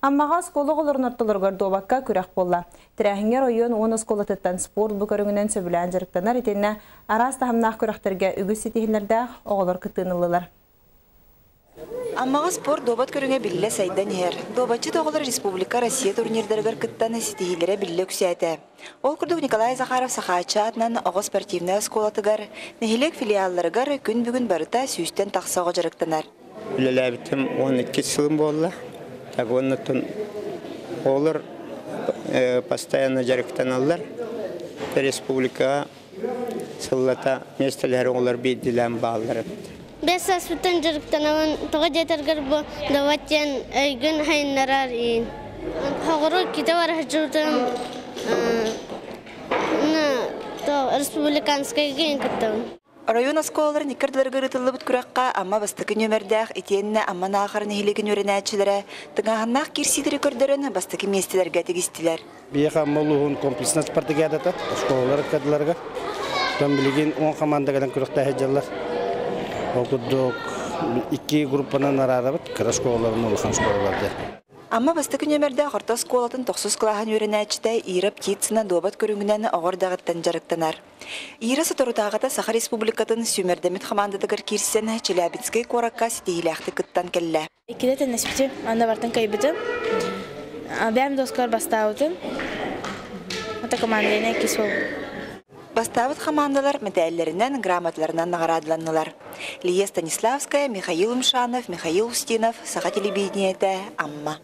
Аммаҕа оскуола оҕолорун ортолоругар дуобакка күрэх буолла. Тэрээһиҥҥэ оройуон уон оскуолатыттан спорт бу көрүҥүнэн сөбүлээн дьарыктанар итиэннэ араас таһымнаах күрэхтэргэ үгүс ситиһиилэрдээх оҕолор кыттыыны ыллылар. Аммаҕа спорт дуобат көрүҥэ биллэ сайдан иһэр. Дуобатчыт оҕолор республика Россия турнирдарыгар кыттан ситиһиилэрэ биллэ үксээтэ. Ол курдук Николай Захаров Сахааччы аатынан оҕо спортивнай оскуолатыгар, нэһилиэк филиалларыгар күн бүгүн барыта сүүстэн тахса оҕо дьарыктанар. Үлэлээбитим 12 сылым буолла. Так уоннаттан оҕолор постоянно дьарыктаналлар. Республикаҕа сыллата миэстэлэһэр оҕолор биирдилээн бааллар эбит. Бэс сааспыттан дьарыктанабын, тоҕо диэтэргэр бу дават диэн өйгүн хайыннарар иин. Хоҕуру ките бара сылдьыбытым республиканскайга иин кыттабын. Оройуон оскуолаларын икки ардыларыгар ыытыллыбыт күрэххэ Амма бастакы нүөмэрдээх итиэннэ Амма Наахара нэһилиэгин үөрэнээччилэрэ тыҥааһыннаах киирсиилэри көрдөрөн бастакы миэстэлэргэ тигистилэр. Биһиэхэ Амма улууһун комплекснай спартакиадата оскуолалар ыккардыларыгар. Оттон билигин 10 команда кэлэн күрэхтэһэ сылдьаллар. Ол курдук икки группанан араарабыт, кыра школаларын, улахан школаларды. Амма бастакы нүөмэрдээх орто оскуолатын тохсус кылааһын үөрэнээччитэ Ира Птицына дуобат көрүҥүнэн оҕо эрдэҕиттэн дьарыктанар. Ира соторутааҕыта Саха Республикатын сүүмэрдэммит хамаандатыгар киирсэн Челябинскай куоракка ситиһиилээхтик кыттан кэллэ. Иккитэ тэннэспитим, анда бартан кыайбытым. Бэйэм доскор бастаабытым. Ата командайна иккис буолбут. Бастаабыт хамаандалар мэтээллэринэн, грамоталарынан наҕараадаланнылар. Лия Станиславская, Михаил Умшанов, Михаил Устинов, Саха телевидениетэ, Амма.